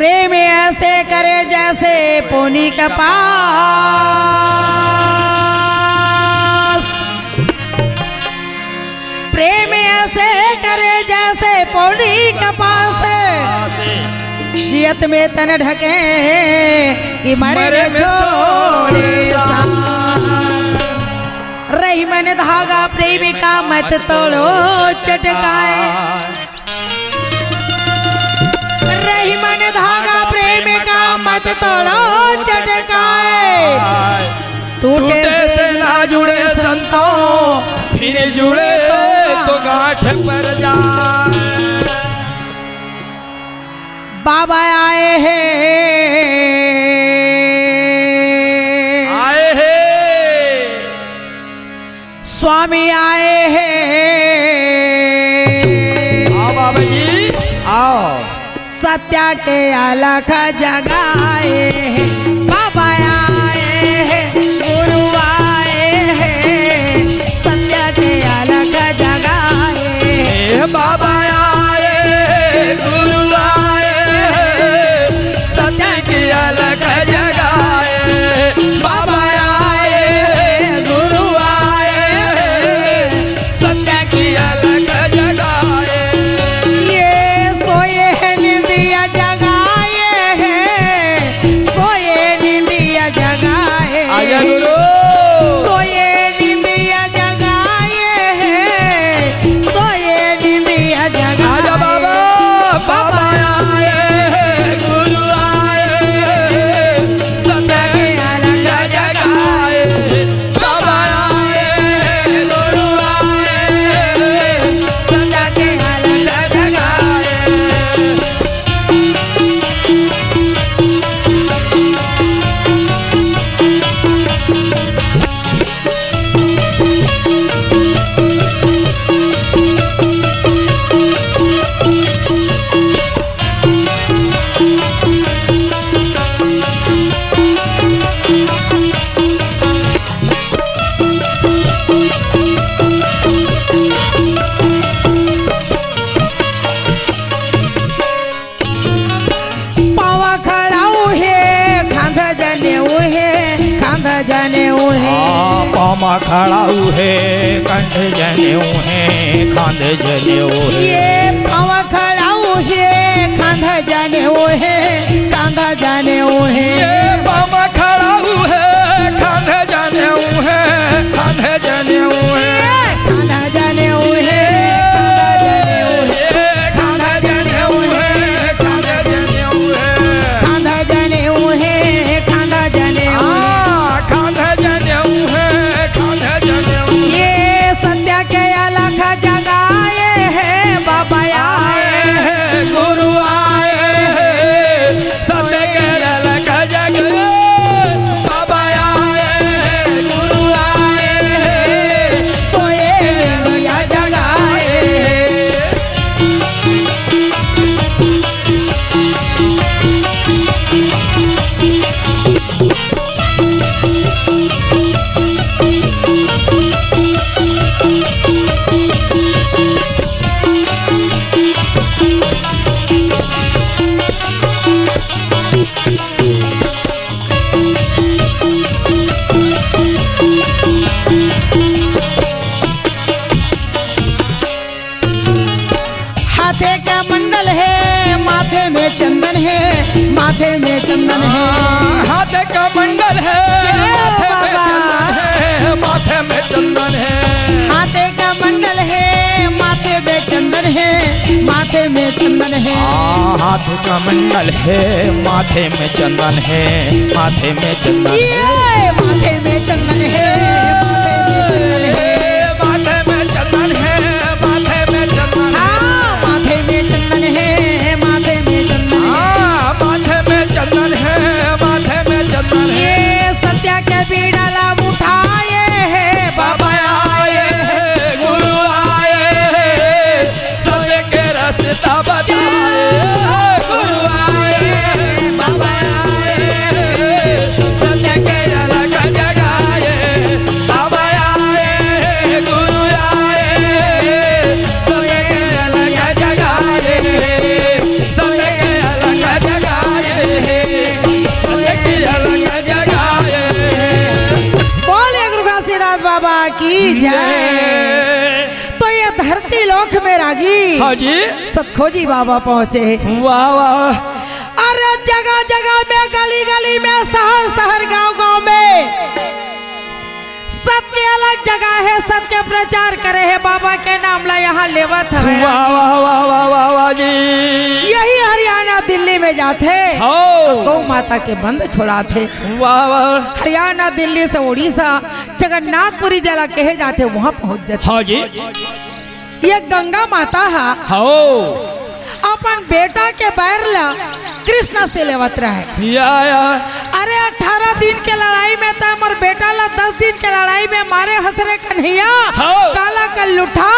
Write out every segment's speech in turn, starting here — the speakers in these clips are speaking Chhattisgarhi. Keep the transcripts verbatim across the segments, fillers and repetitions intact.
प्रेम ऐसे करे जैसे पोनी कपास। प्रेम ऐसे करे जैसे पोनी कपास। जियत में तन ढके कि मरे मरे में में छोड़े छोड़े साथ। रही मन धागा प्रेम का मत तोड़ो चटकाए। रही मन धागा प्रेम का मत तोड़ो चटकाए। टूटे से ना जुड़े संतों, फिर जुड़े तो गांठ पर जाए। बाबा आए हैं। आए हैं। स्वामी आए हैं। आओ बाबा जी, आओ। सत्या के अलख जगाए हैं। बाबा आए हैं, गुरु आए हैं। सत्या के अलख जगाए हैं। ए बाबा आए, गुरु आए, सत्य की अलख जगाए। बाबा आए, गुरु आए, सत्य की अलख जगाए। ये सोए हैं निंदिया जगाए हैं, सोए निंदिया जगाए। आजा गुरु। सोए निंदिया जगाए हैं, सोए निंदिया जगाए। आजा बाबा, बाबा आए, गुरु आए, सत्य की अलख जगाए। बाबा आए, गुरु आए, सत्य की अलख जगाए। पावा खड़ा उहे, खांधा जने उहे, खांधा जने उहे। हाँ, पावा खड़ा उहे, कंठ जने उहे, खांध जने उहे। ये पावा खड़ा उहे, खांधा जने उहे, खांधा जने उहे। ये पावा खड़ा उहे, खांधा जने उहे, खांधा जने उहे। ये खांधा जने उहे, खांधा जने उहे। खांधा जने उहे, खांधा जने उहे। खांधा जने उहे, खांधा जने उहे। हाँ, खांधा जने उहे, खांधा जने उहे। ये सत्या के अलख जगाए हे, बाबा आए हे, गुरु आए हे। सत्य के अलख जगाए, बाबा आए हे, गुरु आए हे, सोए निंदिया जगाए हे। हाथे का मंडल हे, माथे में चंदन हे, माथे में चंदन हे। हाथे का मंडल हे, ए माथे में बाबा। चंदन हे, माथे में चंदन हे। हाथे का मंडल हे, माथे में चंदन हे, माथे में चंदन हे। हाँ, हाथ का मंडल हे, माथे में चंदन हे, माथे में चंदन हे। ये माथे में चंदन हे, माथे में चंदन हे। माथे में चंदन हे, माथे में चंदन हे। हाँ, माथे में चंदन हे, माथे में चंदन हे। हाँ, माथे में चंदन हे, माथे में चंदन हे। ये सत्या के बीड़ा ला उठाए हे, बाबा आए हे, गुरु आए हे। सत्य के रास्ता बताए, गुरु आए, बाबा आए, सत्य के अलख जगाए, बाबा में रागी हाँ जी। सतखोजी बाबा पहुँचे। वाह, वाह। अरे जगह जगह में, गली गली में, शहर शहर, गाँव गाँव में सत के अलग जगह हे, सत के प्रचार करे हे, बाबा के नाम ला यहाँ लेवत हवे। वाह, वाह, वाह, वाह, वाह, वाह जी। यही हरियाणा दिल्ली में जाथे। हाँ। गौ माता के बंध छोड़ाथे। वाह, वाह। हरियाणा दिल्ली से उड़ीसा जगन्नाथपुरी जेला कहे जाथे, वहाँ पहुँच जाथे। हाँ जी। ये गंगा माता हा हाँ। अपन बेटा के बैर ला कृष्ण से लेवत रहे। या, या। अरे अठारह दिन के लड़ाई में तैं मोर बेटा ला दस दिन के लड़ाई में मारे हस रे कन्हैया। हाँ। काला कल्लूठा।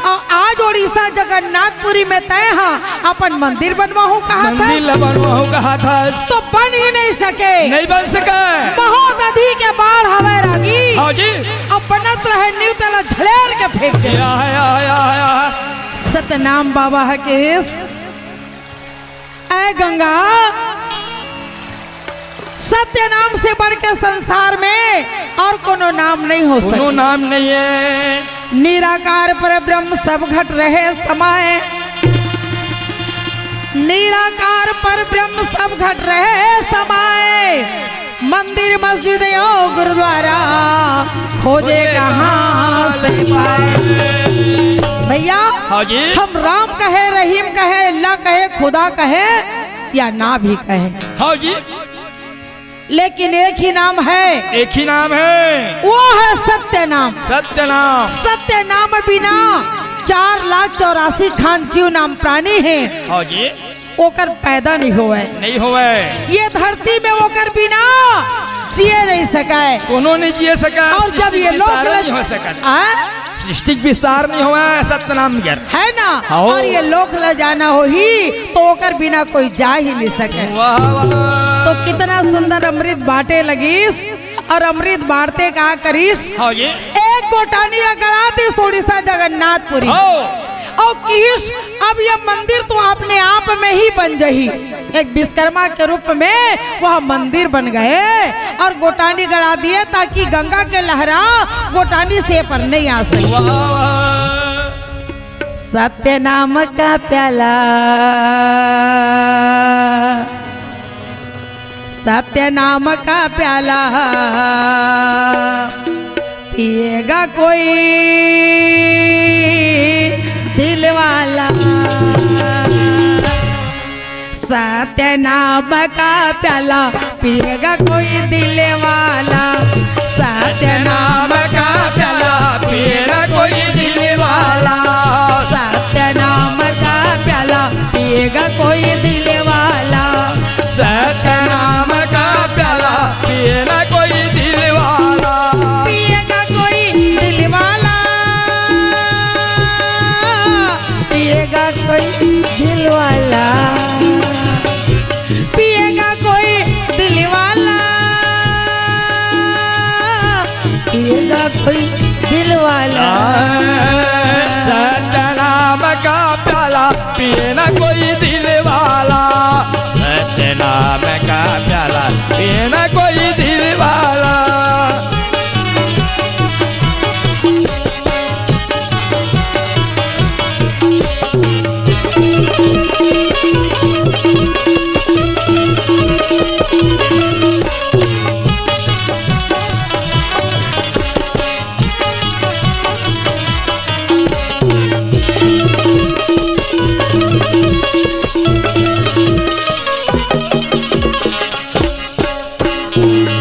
अउ आज उड़ीसा जगन्नाथपुरी में तैं हा अपन मंदिर बनवाहूँ कहा था। मंदिर ला बनवाहूँ कहा था। तो बन ही नहीं सके। नहीं बन सके। बहुत अधिक के बाढ़ हवे रागी। हाँ जी। अब बनत रहे न्यू तेला झलेर के फेंक दे। या, या, या, या। सतनाम बाबा ह केस, ऐ गंगा, सत्य नाम से बढ़ के संसार में और कोनो नाम नहीं हो कोनो सके। नाम नहीं है। निराकार पर ब्रह्म सब घट रहे समाए, निराकार पर ब्रह्म सब घट रहे समाए, मंदिर मस्जिद यो गुरुद्वारा खोजे कहाँ से पाए। भैया हाँ जी। हम राम कहे, रहीम कहे, अल्लाह कहे, खुदा कहे या ना भी कहे हाँ जी। लेकिन एक ही नाम है। एक ही नाम है। वो है सत्य नाम। सत्य नाम। सत्य नाम बिना चार लाख चौरासी खान जीव नाम प्राणी है। हाँ जी। ओकर पैदा नहीं होवे। नहीं होवे। ये धरती में ओकर बिना जिए नहीं सके। कोनो नहीं जिए सके। और जब ये लोक नहीं हो सके। आ? सृष्टि के विस्तार नहीं होवे सत्यनाम गिर। है ना? हाँ। और ये लोक ल जाना होही तो ओकर बिना कोई जा ही नहीं सके। वाह, वाह। तो कितना सुंदर अमृत बांटे लगिस और अमृत बांटते का करिस? हाँ, ये। एक गोटानी ला गड़ा दिस उड़ीसा जगन्नाथपुरी। हाँ। और किस अब ये मंदिर तो अपने आप में ही बन जही। एक विश्वकर्मा के रूप में वह मंदिर बन गए और गोटानी गड़ा दिए ताकि गंगा के लहरा गोटानी से पर नहीं आ सके। वाह, वाह। सत्य नाम का प्याला, सत्य नाम का प्याला पिएगा कोई दिलवाला। सत्य नाम का प्याला पिएगा कोई दिलवाला। सत्य नाम का प्याला पिएगा कोई दिलवाला। सत्य नाम का प्याला पिएगा कोई दिलवाला। सत्य नाम का प्याला पिएगा कोई दिलवाला। पिएगा कोई दिलवाला। पिएगा कोई दिलवाला। पिएगा कोई दिलवाला। पिएगा कोई दिलवाला। सत्य नाम का प्याला पिए ना कोई दिलवाला। सत्य नाम का प्याला पिए ना कोई दिलवाला।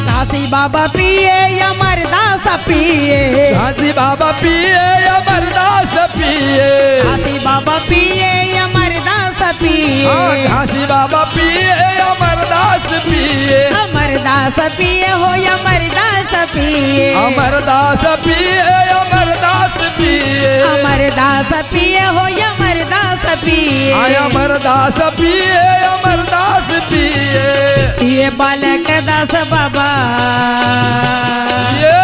काशी बाबा पिए, अमरदास पिए। काशी बाबा पिए, अमरदास पिए। काशी बाबा पिए, अमरदास पिए। हाँ, काशी बाबा पिए, अमरदास पिए। अमरदास पिए हो, अमरदास पिए। अमरदास पिए, अमरदास पिए। अमरदास पिए हो, अमरदास पिए। आय अमरदास पिए, अमरदास पिए। पिए बालक दास बाबा। ये।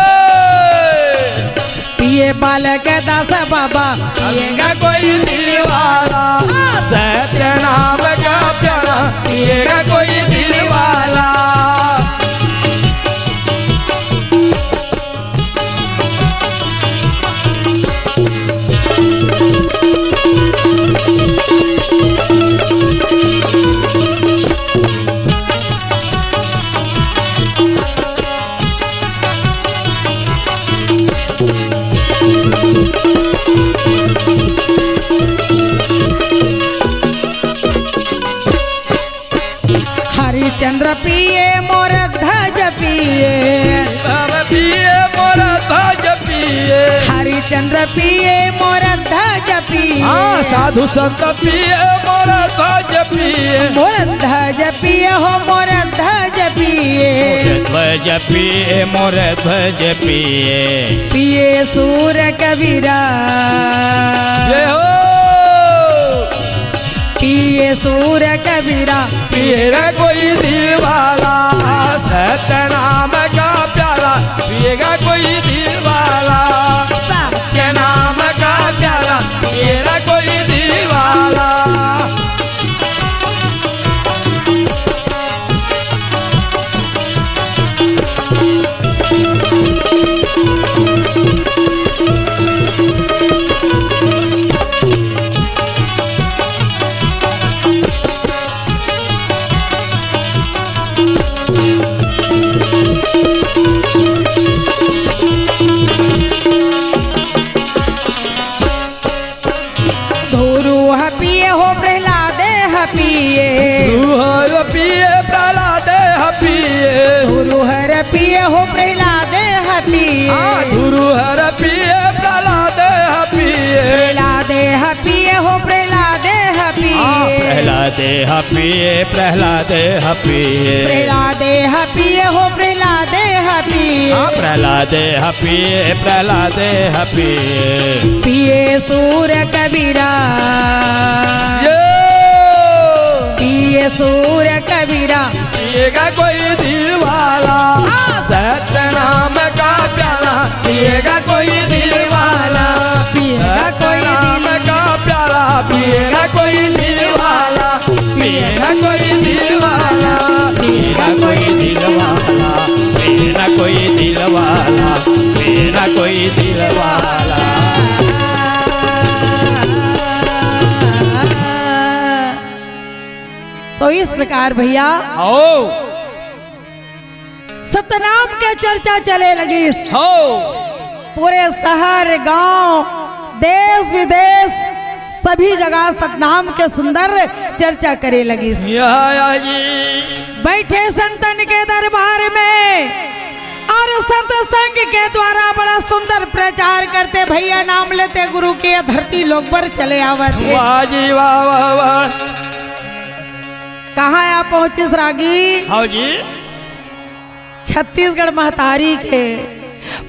पिए बालक दास बाबा। पिएगा कोई दिलवाला। हाँ। सत्य नाम का प्याला। पिएगा कोई दिलवाला। पिए मोर ध्वज पिए। हाँ, साधु संत पिए मोर ध्वज पिए। मोर ध्वज पिए हो मोर ध्वज पिए। मोर ध्वज पिए, मोर ध्वज पिए। पिए सूर कबीरा। जय हो। पिए सूर कबीरा। पिएगा कोई दिल वाला सतनाम का प्याला, पिएगा कोई दिल वाला सतनाम का प्याला, पिएगा कोई दिल वाला। धुरुह पिए हो प्रहलादे ह पिए। धुरुहर पिए प्रहलादे ह पिए। धुरुहर पिए हो प्रहलादे ह पिए। हाँ, धुरुहर पिए प्रहलादे ह पिए। प्रहलादे ह पिए हो प्रहलादे ह पिए। हाँ, प्रहलादे ह पिए, प्रहलादे ह पिए। प्रहलादे ह पिए हो प्रहलादे ह पिए। हाँ, प्रहलादे ह पिए, प्रहलादे ह पिए। पिए सूर कबीरा। ये। पिए सूर कबीरा। पिएगा कोई दिल वाला। हाँ। सतनाम का प्याला। पिएगा कोई दिल वाला। पिएगा कोई सतनाम दिल का प्याला। पिएगा कोई दिल वाला। पिएगा कोई दिल वाला। पिएगा कोई दिल वाला। पिएगा कोई दिल वाला। पिएगा कोई दिल वाला। तो इस प्रकार भैया, आओ। सतनाम के चर्चा चले लगिस। हो। पूरे शहर, गांव, देश, विदेश, सभी जगह सतनाम के सुंदर चर्चा करे लगिस। या, या जी। बैठे संतन के दरबार में और सत्संग के द्वारा बड़ा सुंदर प्रचार करते भैया नाम लेते गुरु के धरती लोग पर चले आवत हे। वाह जी, वाह, वाह, वाह। कहाँ आप पहुँचिस रागी? हाँ जी। छत्तीसगढ़ महतारी के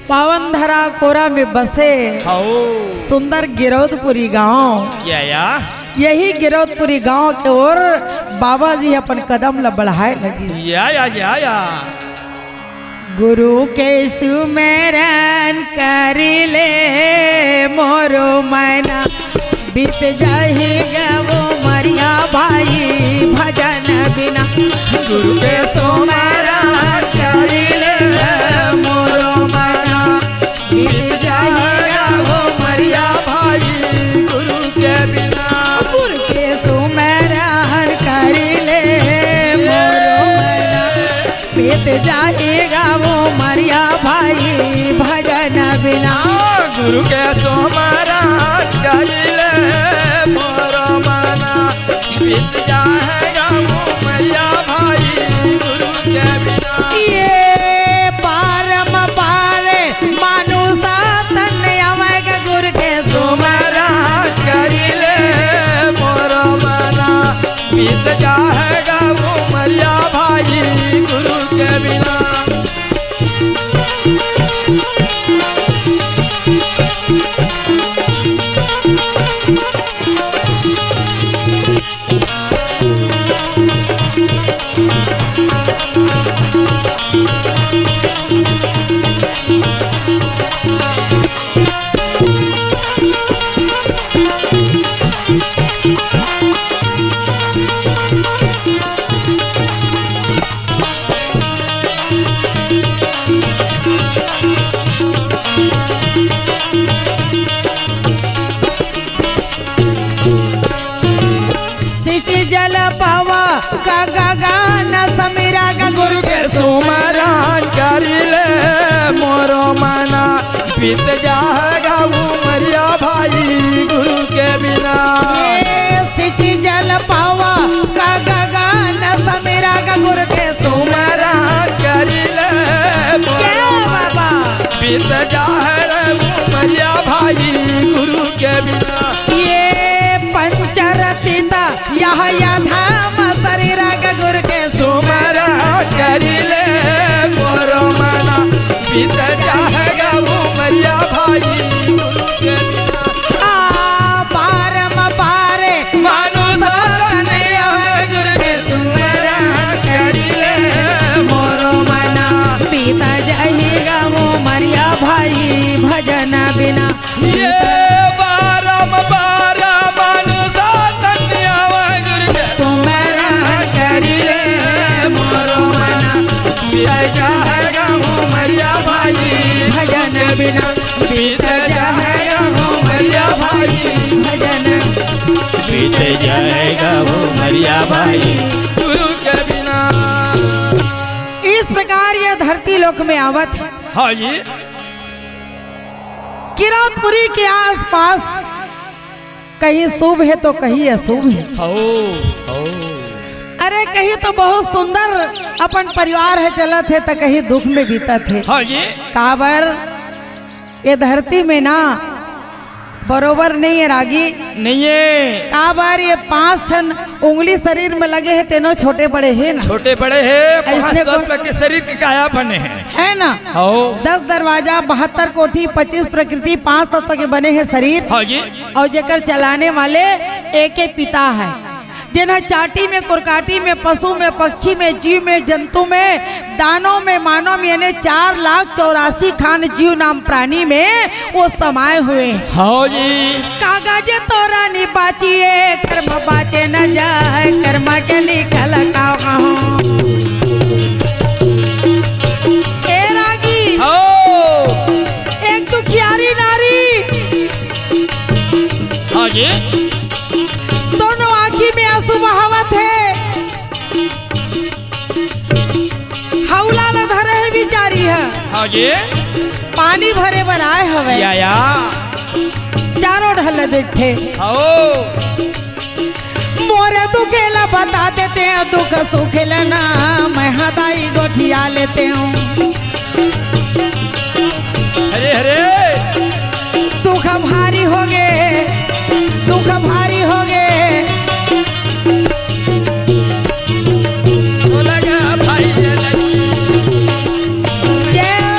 पावन धरा कोरा में बसे हाओ। सुंदर गिरौदपुरी गांव। या, या। यही गिरौदपुरी गांव के ओर बाबा जी अपन कदम ला बढ़ाए लगिस। या, या, या, या। गुरु के सुमरन करि ले मोरो मना, बीत जाही गा वो मरिया भाई भजन बिना। गुरु के सुमरन करि ले मोरो मना, बीत जाही गा वो मरिया भाई गुरु के बिना। गुरु के सुमरन करि ले मोरो मना, बीत जाही गा वो मरिया भाई भजन बिना। गुरु के सुमरन करि ले मोरो मना, बीत जाही गा वो मरिया भाई गुरु के बिना। ये पारम पारे मानुष तन आवे गा गुरु के सुमरन करि ले मोरो मना, बीत जाही गा वो मरिया भाई गुरु के बिना। सिंचि जल पावा का गगन समीरा गा गुरु के सुमरन करि ले मोरो मना, बीत जाही गा वो मरिया भाई गुरु के बिना। ये सिंचि जल पावा का गगन समीरा गा गुरु के सुमरन करि ले मोरो मना, बाबा। बीत जाही गा वो मरिया भाई ये पंचरत्न यह या धाम शरीर के गुरु के सुमर करिले मोरो मना बीत जाएगा उमरिया भाई। आ, बारम बारे मानुष तन यह गुरु के सुमर करिले मोरो मना बीत जाएगा उमरिया भाई भजन बिना। ये बारम बारम अनुशासन आवा गुरु के सुमरन करिले मोरो मना। बीत जाएगा उमरिया भाई भजन बिना। बीत जाएगा उमरिया भाई भजन। बीत जाएगा उमरिया भाई गुरु के बिना। इस प्रकार ये धरती लोक में आवत हे। हाँ जी। किरौदपुरी के आसपास कहीं शुभ हे तो कहीं अशुभ हे। हो, हो। अरे कहीं तो बहुत सुंदर अपन परिवार हे चलत हे तो कहीं दुख में बीतत हे। हाँ जी। काबर ये धरती में ना बरोबर नहीं हे रागी। नहीं हे। काबर ये पांच ठन उंगली शरीर में लगे हे, तेनो छोटे बड़े हे ना। छोटे बड़े हे, पांच अइसने तत्व के शरीर के काया बने हे। हे ना? हो। दस दरवाजा, बहत्तर कोठी, पच्चीस प्रकृति, पांच तत्व के बने हे शरीर। हाँ जी। अउ जेकर चलाने वाले एके पिता हे, जेन ह चाटी में, कोरकाटी में, पशु में, पक्षी में, जीव में, जंतु में, दानव में, मानव में, यानी चार लाख चौरासी खान जीव नाम प्राणी में वो समाए हुए हे। हाँ जी। कागज तोरा नि बाचिए, कर्म बाचे न जाए, कर्म के लिखल का कहूँ। ए रागी, हो। एक दुखियारी नारी, हाँ जी। दोनों आँखी में आंसू बहावत हे। हौला ल धरे हे बिचारी ह। हाँ जी। पानी भरे बर आए हवय। या, या। चारों ढल देखथे। आओ। मोरे दुखे ला बता देते हैं, दुख सुख लेना, मैं हदाई गोठिया लेते हूँ। अरे, अरे। दुख भारी होगे, दुख भारी होगे। जय हो।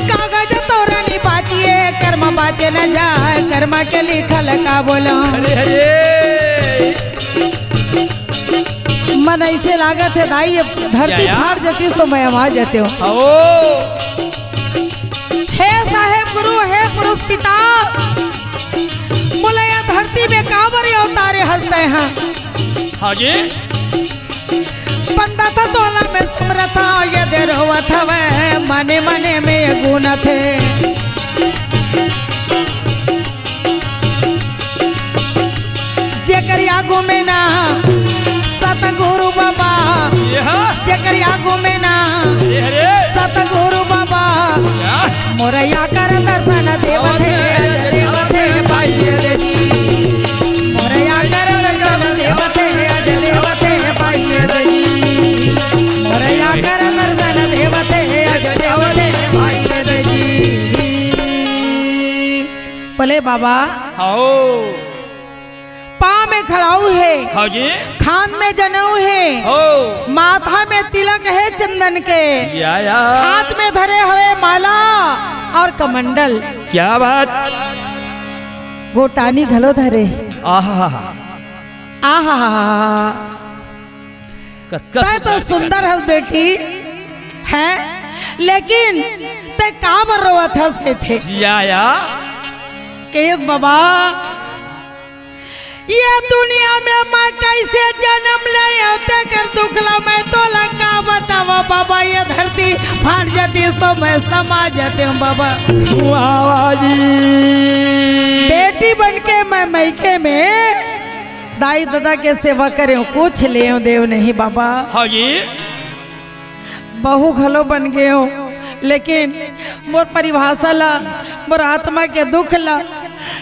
कागज तोरा नि बाचिए, कर्म बाचे न जाए, कर्म के लिखल का बोलो। अरे, अरे। मन ऐसे लागत हे दाई, ये धरती या, या। फाट जाती तो मैं वहां जाते हूँ। आओ। हे साहेब गुरु, हे पुरुष पिता, मोला ये धरती में काबर ये उतारे हंसते हैं। हाँ जी। बंदा था तोला में समरथा, ये दे रोवत हवे, मने मने में ये गुनथे। जेकर आगू में ना सतगुरु बाबा, ये हा। जेकर आगू में ना ये हरे। सतगुरु बाबा, या। मोरया कर दर्शन देवथे, अज देवथे पाइए दे जी। मोरया कर दर्शन देवथे, अज देवथे पाइए दे जी। मोरया कर दर्शन देवथे, अज देवथे पाइए दे जी। बोले बाबा। आओ। पाँव में खड़ाऊ हे, हाँ जी। खान में जनेऊ हे, हो। माथा में तिलक हे चंदन के, या, या। हाथ में धरे हवे माला और कमंडल। क्या बात। गोटानी घलो धरे। आहा। आहा। कतका तैं तो सुंदर हस बेटी, हैं? लेकिन तैं काबर रोवत हस कहिथे? या, या। कहिस बाबा, ये दुनिया में मैं कैसे जन्म ले आते कर दुखला, मैं तोला का बतावा बाबा, ये धरती फाट जाती तो मैं समा जाते हूँ बाबा। वाह, वाह जी। बेटी बन के मैं मइके में दाई ददा के सेवा करे हूँ, कुछ ले देव नहीं बाबा। हाँ जी। बहू घलो बन गे हो, लेकिन मोर परिभाषा ला, मोर आत्मा के दुख ला,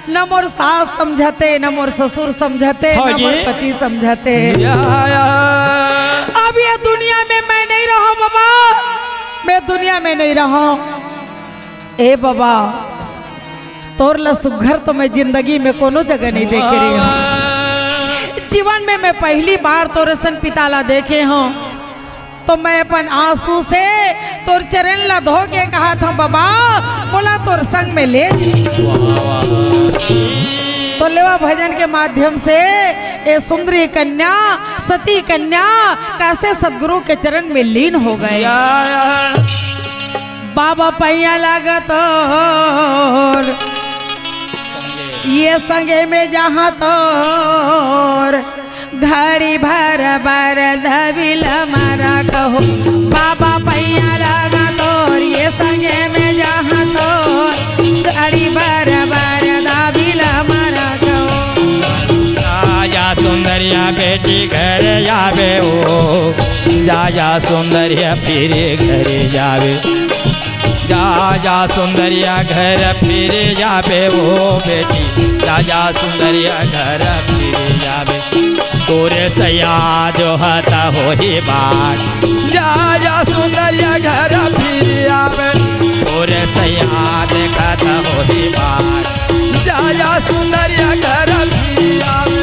न मोर सास समझते, न मोर ससुर समझते, हाँ न मोर जी। पति समझते। या, या। अब ये दुनिया में मैं नहीं रहूं बाबा, मैं दुनिया में नहीं रहूं। ए बाबा, तोर ला सुघर तो मैं जिंदगी में कोनो जगह नहीं देखे रहे हूं। जीवन में मैं पहली बार तोर असन पिता ला देखे हूं, तो मैं अपन आंसू से तोर चरण ला धो के कहा था, "बाबा, मोला तोर संग में ले जी।" तो लेवा भजन के माध्यम से ये सुंदरी कन्या, सती कन्या, कैसे सदगुरु के चरण में लीन हो गए। या, या। बाबा पैया लागा तोर, ये संगे में जहां तोर, घड़ी भर बर दबिला मरा कहो। बाबा पैया लागा तोर, ये संगे में जहां तोर, घड़ी भर बर दबिला मरा कहो। राजा सुंदरिया बेटी घर आवे ओ, जा जा सुंदरिया फिर घर जावे। जा जा सुंदरिया घर फिर जाबे ओ बेटी, जा जा सुंदरिया घर फिर जाबे। तोरे सैया जो हता होही बात, जा जा सुंदरिया घर फिर आबे। तोरे सैया देखत होही बात, जा जा सुंदरिया घर फिर आबे।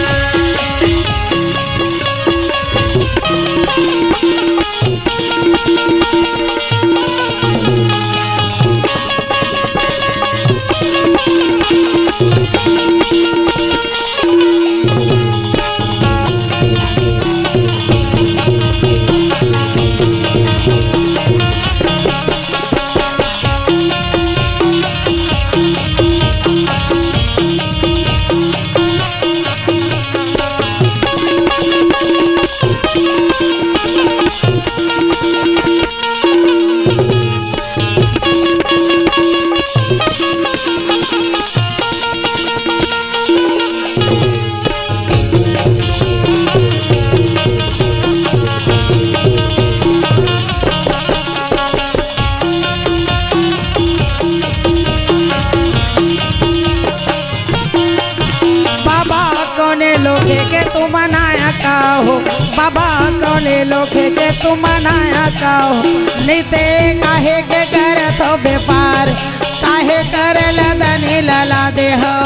बाबा कोने लोखे के तू मनाया का हो, बाबा कोने लोखे के तू मनाया का हो, निते काहे के करत हो व्यापार, काहे करला दनी लला दे हो,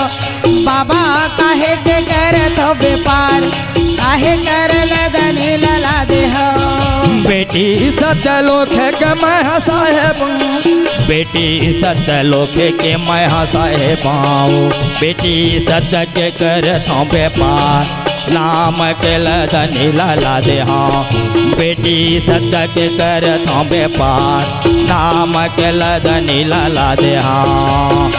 बाबा काहे के करत हो व्यापार, काहे करला दनी लला दे हो। बेटी सत लोखे के मैं हा साहेब, बेटी सत लोखे के मैं हा साहेब, बेटी सत के करत हो व्यापार, नाम के लदनी लला दे हाँ। बेटी सत के करत हो व्यापार, नाम के लदनी लला दे हाँ।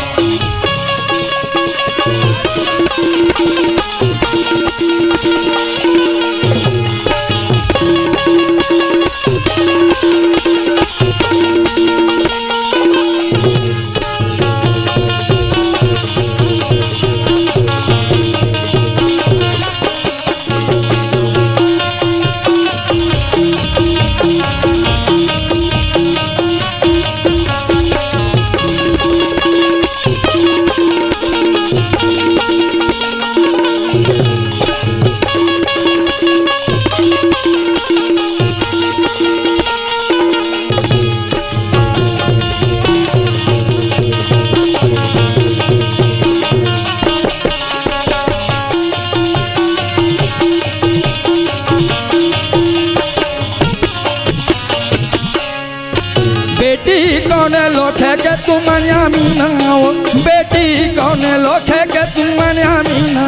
बेटी कौन लोखे के तुम यामिना हो, बेटी कौन लोखे के तुम यामिना,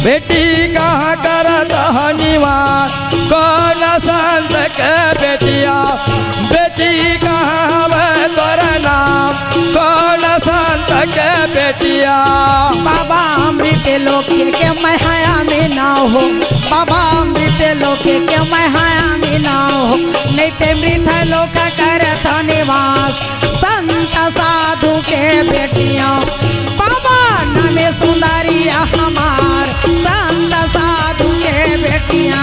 बेटी कहाँ करत हो निवास, कौन संत के बेटिया, बेटी कहाँ हवे तोर नाम, कौन संत के बेटिया। बाबा अमृत लोखे के मैं हा यामिना हो, बाबा अमृत लोखे के मैं हा यामिना हो, नहीं ते मृत लोक करत निवास। संत साधु के बेटिया, बाबा नामे सुंदरिया हमार, संत साधु के बेटिया।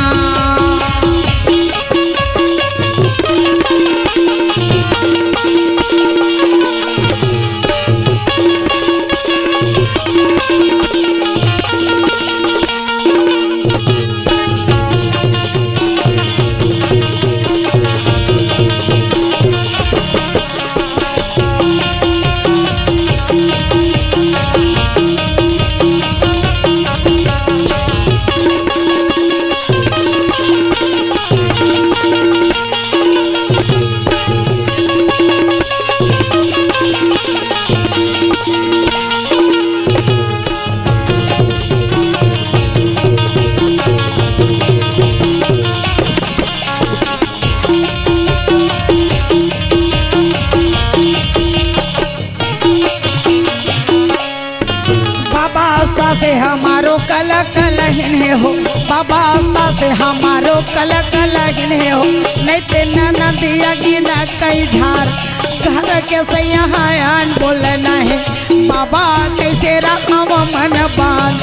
कल कल हिन्हे हो, बाबा सास हमारो कल कल हिन्हे हो, नहीं ते ननदिया गिना कई झार। घर के सैया आन बोल नहीं, बाबा कैसे रखम मन बांध।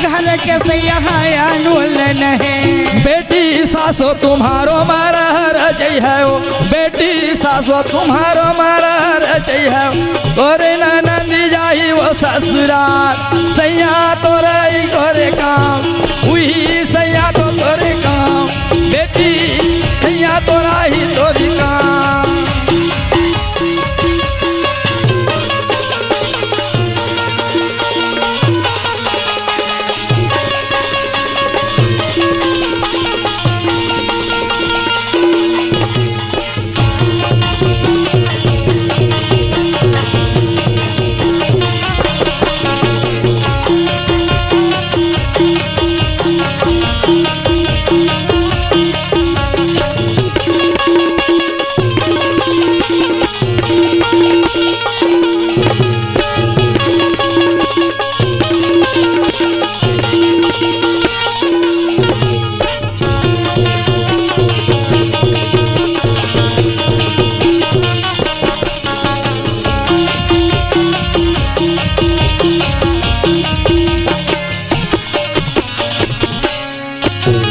घर के सैया आन बोल नहीं। बेटी सासो तुम्हारो मारा रजई है ओ, बेटी सासो तुम्हारो मारा रजई है ओ। तोरे ननद जाई वो ससुराल, सैया तोरा ही तोरे काम, उही सैया तो तोरे काम, बेटी सैया तोरा ही तोरी काम।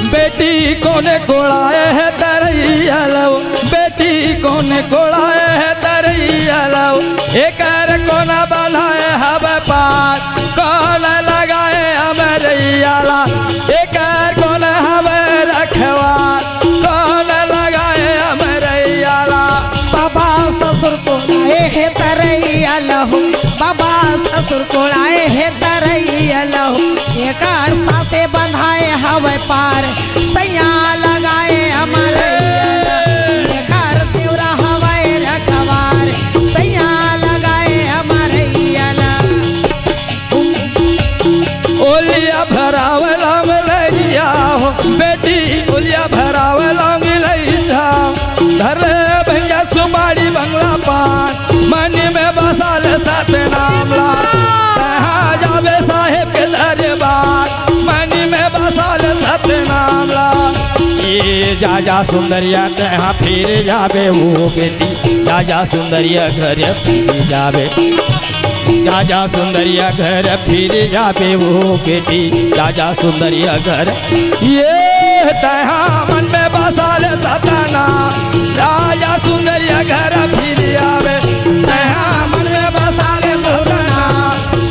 बेटी कोन कोड़ाए हे तरैया लो, बेटी कोन कोड़ाए हे तरैया लो, एकर कोन बनाए हवे पार, कोन लगाए हमरैया ला, एकर कोन हवे रखवार, कोन लगाए हमरैया ला। बाबा ससुर कोड़ाए हे तरैया लहू, बाबा ससुर कोड़ाए हे तरैया लहू, एकर सासे बंधाए हवै पार, सैया लगाए हमरैया लहू, एकर तिवरा हवै रखवार, सैया लगाए हमरैया लहू। ओलिया भरावे लांग लैया हो, बेटी ओलिया भरावे लांग लैया। धर ले भैया सुमाड़ी बंगला पान, मन में बसा ले सतनाम ला। तहाँ जाबे साहेब के दरबार, मन में बसा ले सतनाम ला। ये जा जा सुंदरिया तहाँ फिर जाबे वो बेटी, जा जा सुंदरिया घर फिर जाबे। जा जा सुंदरिया घर फिर जाबे वो बेटी, जा जा सुंदरिया घर। ये तहाँ मन में बसा ले सतना, जा जा सुंदरिया घर फिर आवे। तहाँ मन में बसा ले सतना,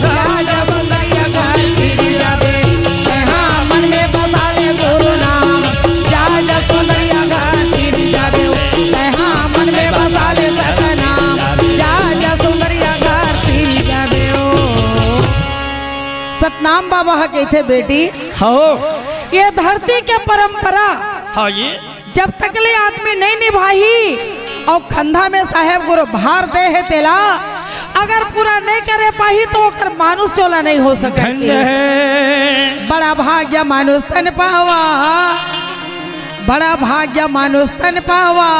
जा जा सुंदरिया घर फिर आवे। तहाँ मन में बसा ले सतना, जा जा सुंदरिया घर फिर जाबे। तहाँ मन में बसा ले सतना, जा जा सुंदरिया घर फिर जाबे ओ। सतनाम बाबा ह कहिथे, बेटी, हो। ये धरती के परंपरा, हाँ, ये जब तक ले आदमी नहीं निभाही अउ खंधा में साहेब गुरु भार दे हे तेला, अगर पूरा नहीं करे पाही तो ओकर मानुष चोला नहीं हो सकय। धन्य हे। बड़ा भाग्य मानुष तन पावा, बड़ा भाग्य मानुष तन पावा,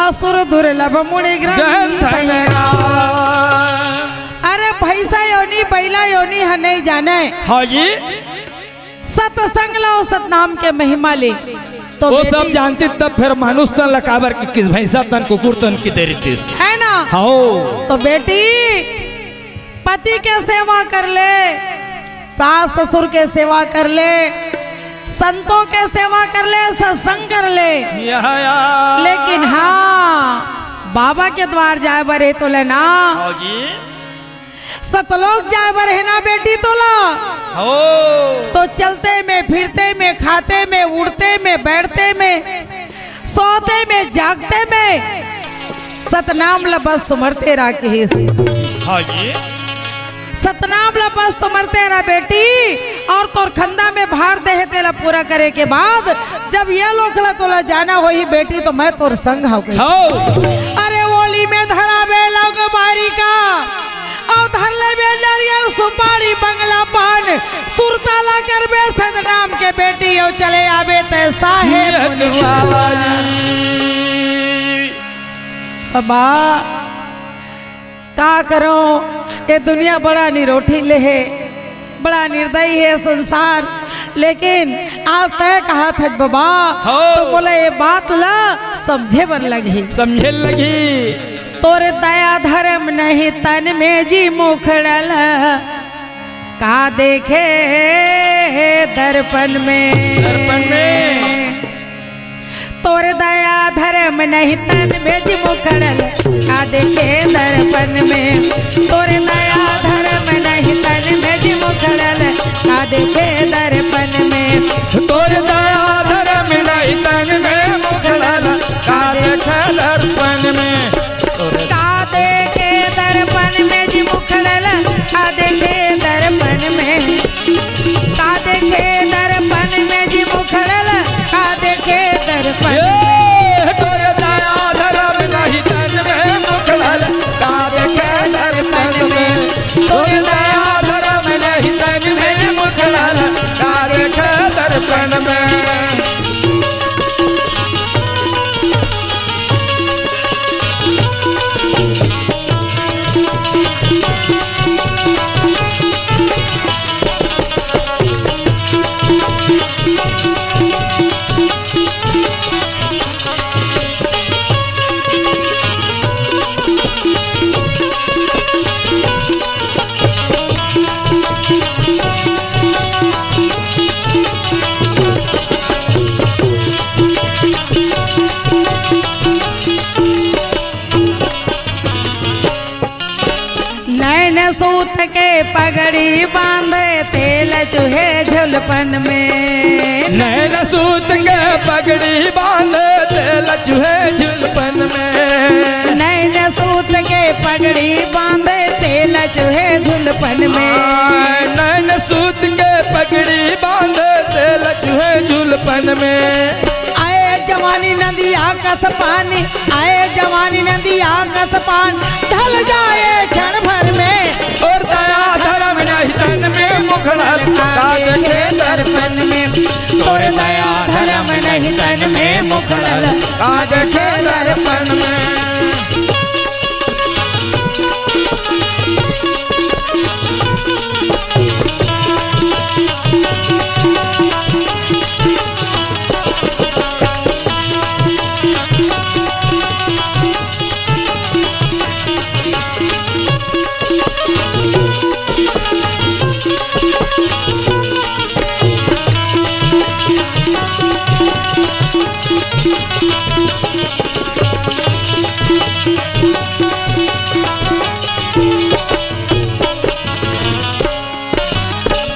असुर दुर्लभ मुनि ग्रंथ। जय धन राम। अरे भैंसा योनि, बैला योनि ह नहीं जाने। हाँ जी। सत्संग ला अउ सतनाम के महिमा ले। तो वो सब बेटी जानती तब फिर मानुष तन ला काबर कि किस भैंसा तन कुकुर तन की दे रही थी। है ना? हाँ। तो बेटी पति के सेवा कर ले, सास ससुर के सेवा कर ले, संतों के सेवा कर ले, सत्संग कर ले। यह यार। लेकिन हाँ, बाबा के द्वार जाए बर हे तो ले ना। हाँ जी। सतलोक जाए बर हे ना बेटी तोला। हो। तो चलते में, फिरते में, खाते में, उठते में, बैठते में, सोते में, जागते में सतनाम ल बस सुमरते रह कहिस। हाँ जी। सतनाम ल बस सुमरते रह बेटी, अउ तोर खंधा में भार दे हे तेला पूरा करे के बाद जब ये लोक ला तोला जाना होही बेटी तो मैं तोर संग हव कहिस। हो। अरे ओली में धराबे लौंग बारी का, अउ धर लेबे नरियर सुपारी बंगला पान, सुरता ला करबे सतनाम के बेटी, अउ चले आबे तैं साहेब ये मुनि। बाबा, का करो, ये दुनिया बड़ा निरोठी ले हे, बड़ा निर्दयी हे संसार, लेकिन आज तैं कहत हस बबा, हो। त मोला ये बात ला समझे बर लगही। समझे लगही। तोर दया धरम नहीं तन में जी मुखड़ल, का देखे दर्पण में। दर्पण में। तोर दया धरम नहीं तन में जी मुखड़ल, का देखे दर्पण में। तोर दया धरम नहीं तन में जी मुखड़ल, का देखे दर्पण में। तोर दया धरम नहीं तन में मुखड़ल, का देखे दर्पण में। का देखे दर्पण में जी मुखड़ल, का देखे दर्पण में। का देखे दर्पण में जी मुखड़ल, का देखे दर्पण में। ए, तोर दया धरम नहीं तन में मुखड़ल, का देखे दर्पण में। तोर दया धरम नहीं तन में मुखड़ल, का देखे दर्पण में। नैन सूत के पगड़ी बांधे, तेल चुहे झुलपन में। नैन सूत के पगड़ी बांधे, तेल चुहे झुलपन में। नैन सूत के पगड़ी बांधे, तेल चुहे झुलपन में। आय, नैन सूत के पगड़ी बांधे, तेल चुहे झुलपन में। आए जवानी नदिया कस पानी, आए जवानी नदिया कस पान, ढल जाए क्षण भर में। तोर दया धरम नहीं तन में मुखड़ल, का देखे दर्पण में। तोर दया धरम नहीं तन में मुखड़ल, का देखे दर्पण में।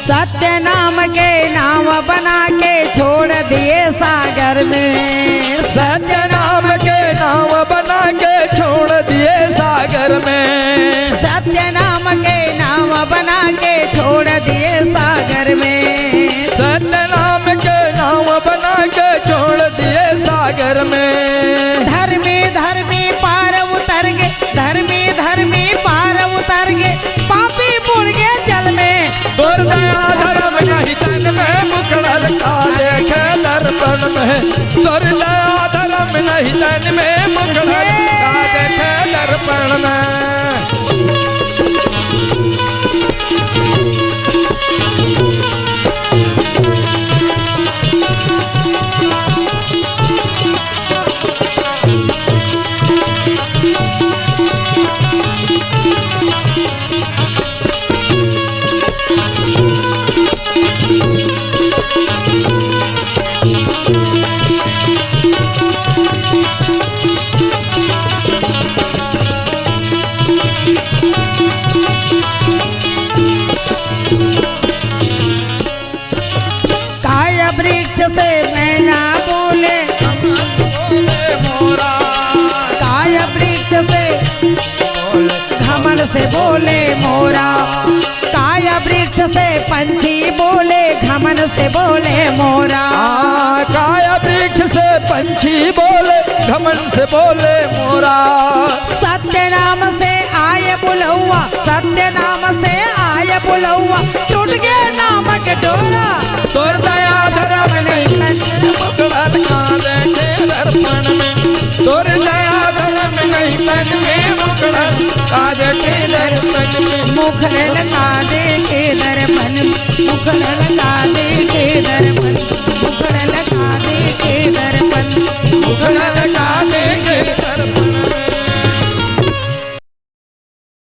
सत्य नाम के नाव बना के छोड़ दिए सागर में। सत्य नाम के नाव बना के छोड़ दिए सागर में। सत्य नाम के नाव बना के छोड़ दिए सागर में। सत्य नाम के नाव बना के छोड़ दिए सागर में। धर्मी धर्मी पार उतर गे, धर्मी धर्मी पार उतर गे, पापी बुड़ गे जल में। तोर दया धरम नहीं तन में मुखड़ल, का देखे दर्पण में। तोर दया धरम नहीं तन में मुखड़ल, का देखे दर्पण में। काय वृक्ष से मैना बोले, काय वृक्ष से घमंड से बोले मोरा। काय वृक्ष से पंछी बोले, घमंड से बोले मोरा। आ, काय वृक्ष से पंछी बोले, घमंड से बोले मोरा। सत्य नाम से आए बुलौआ, सत्य नाम से आए बुलौआ, टूट गे नाम के डोरा। तोर दया धरम नहीं तन में मुखड़ल, का देखे दर्पण में। तोर दया धरम नहीं तन में मुखड़ल, का देखे दर्पण में। मुखड़ल का